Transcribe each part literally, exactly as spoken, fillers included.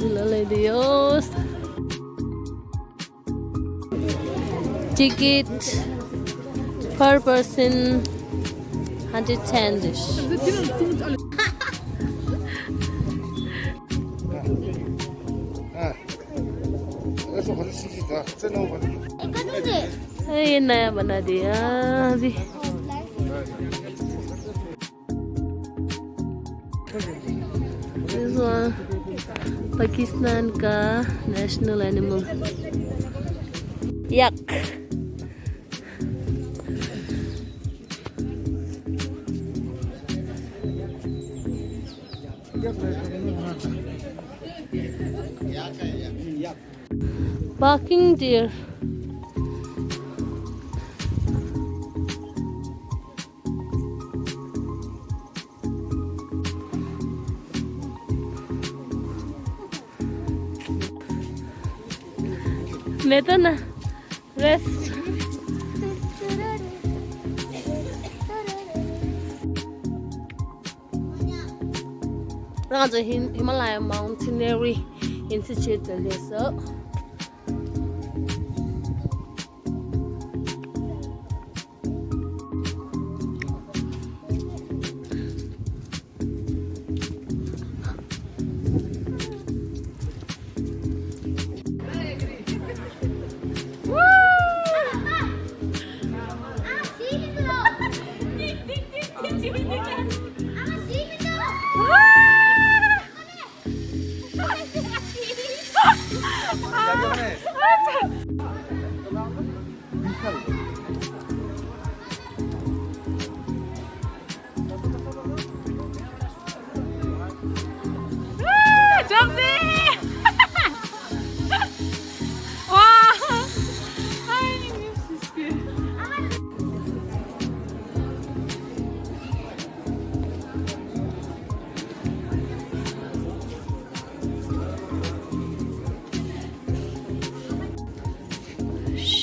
ལ་ལས་དེ་ཡོད། Ticket per person hundred ten རེད། ཨེ་ཡིན་ན་ཡང་མ་ན་དེ་ཡང་རེད། This one, Pakistan का national animal, yak. Barking deer. མེད་ན་རེད། ང་ཚོ་ཧི་ཧི་མ་ལ་ཡ་མའུན་ཊེ་ནི་རི་ཨིན་སི་ཊི་ཊུཊ་ལ་སླེབས་སོང་།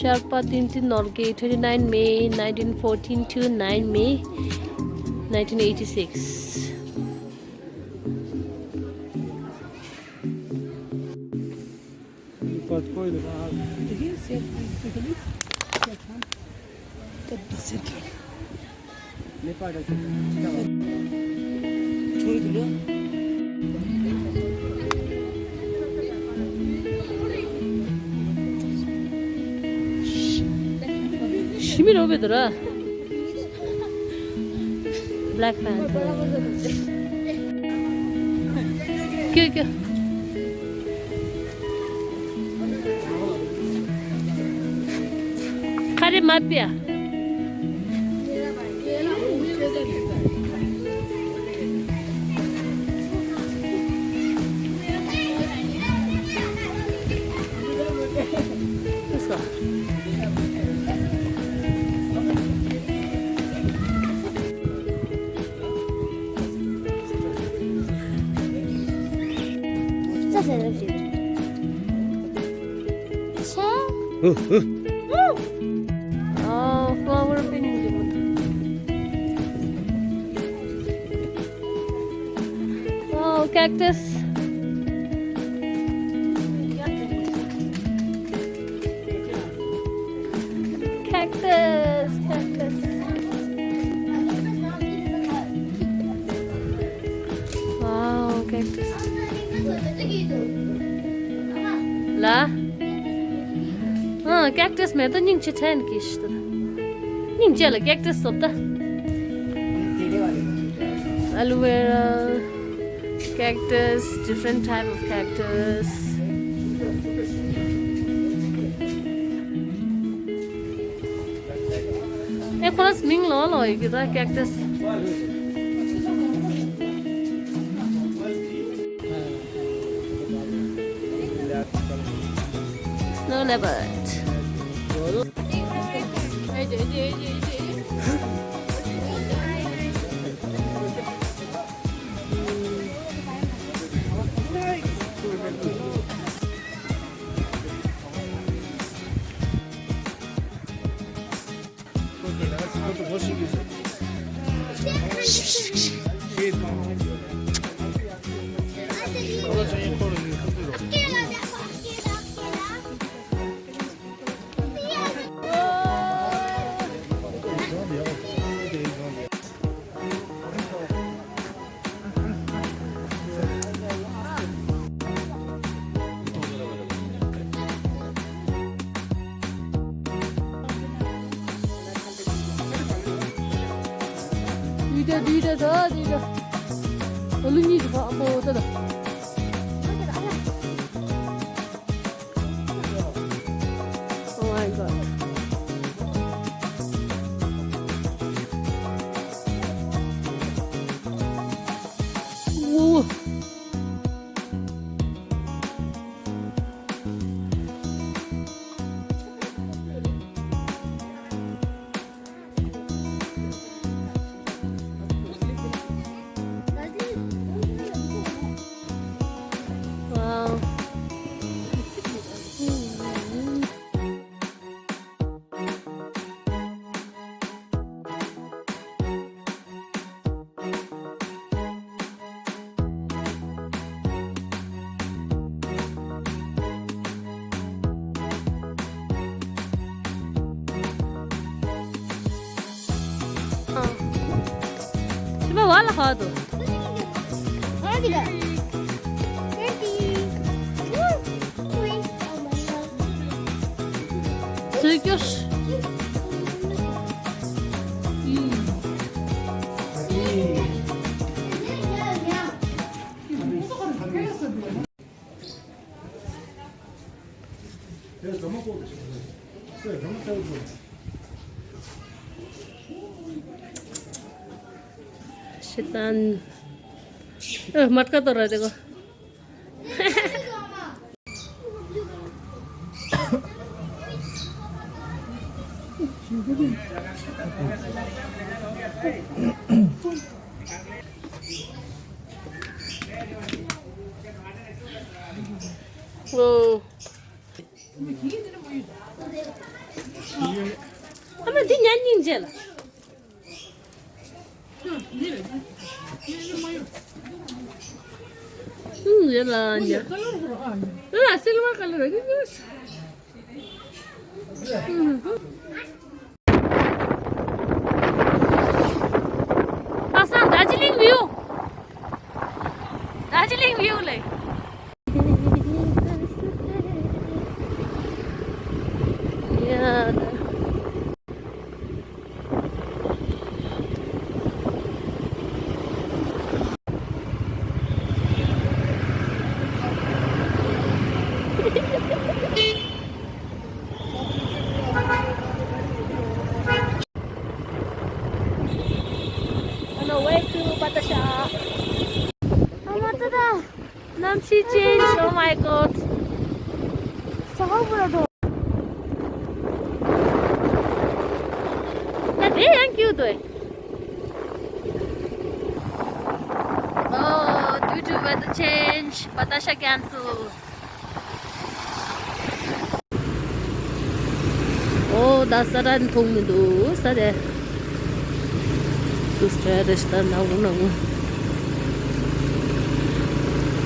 ཤར་པ་བསྟན་འཛིན་ནོར་གྱི twenty nine May nineteen fourteen to nine May nineteen eighty six. ཤི་མི་རོ་བེ་དོ་ར། Black Panther. ཀྱོ་ཀྱོ། ཁ་རེ་མ་པི་ཡ། Let's go. Oh, flower painting. Oh, cactus. Cactus, cactus. Wow, cactus. ལ། ཨ། cactus མེད་དོ་སྙིང་རྗེ་ཕྲན་གྱིས་ཤི་དོ། སྙིང་རྗེ་ལ་cactus བཟོ་ད། Aloe vera, cactus, different type of cactus. ཨེ་ཁོ་རང་མིང་ལོ་ལོ་ཡི་གི་ད་cactus. Snow leopard. दुईटा छ, दुईटा। लु नि, अब त। Oh my God. Oh. Wow. शैतान। अ, मटका तो रह देखो। ཨོ། ཨ་མ་འདི་ཉན་སྙིང་རྗེ་ལ། ཨུམ། ཡ་ལ་ཉ། ཨ་སིལ་བར་ཀ་ལར་རེད། ཨུམ། པ་སངས་རྡོ་རྗེ་གླིང་བིའུ། རྡོ་རྗེ་གླིང་བིའུ་ལེ། ཡ་ད། On our way to Batasha. ཨ་མ་ཏ་ཏ། གནམ་གཤིས་change, oh my God. ས་ཧོ་པུ་ར་དོ། ད་དེ་ཡང་སྐྱིད་འདུག Oh, due to weather change, Batasha cancel. ཨོ་ད་ས་ར་མཐོང་མི་འདུག་ས་རེད། དུས་ཚོད་རེ་ཞིག་ད་ནག་འོང་ནག་འོང་།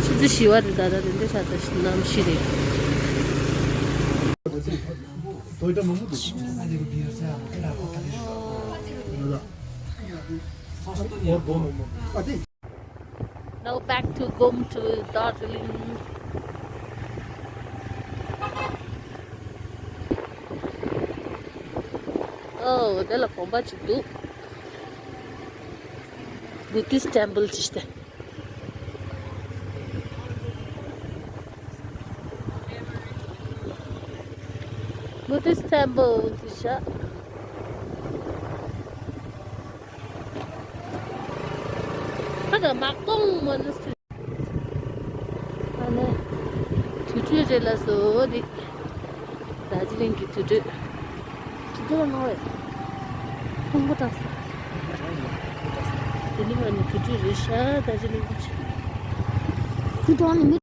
ཆུ་ཚོད་བཞི་པ་རེད། ད་ད་དེ་འདྲ་ཆགས་ཚར་ཤག་གནམ་གཤིས་རེད། Now back to Gom to Darjeeling. Oh, དེ་ལ་དགོན་པ་ཅིག་འདུག Buddhist temple ཅིག་སྟེ། Buddhist temple ཅིག་བཞག་ད་ལྟ་མག་སྟོང་མ་ནུ་སུ། ཨ་ནི། དུར་ཁྲོད་རེད་ལགས་སོ་འདི། རྡོ་རྗེ་གླིང་གི་དུར་ཁྲོད། དུར་ཁྲོད་ལ་ནོར་བས། ཕུང་པོ་བཏགས་སོ། དེ་ནི་ང་ནི་དུར་ཁྲོད་རེད་ཤག་རྡོ་རྗེ་གླིང་གི། དུར་ཁྲོད་ནི་མི།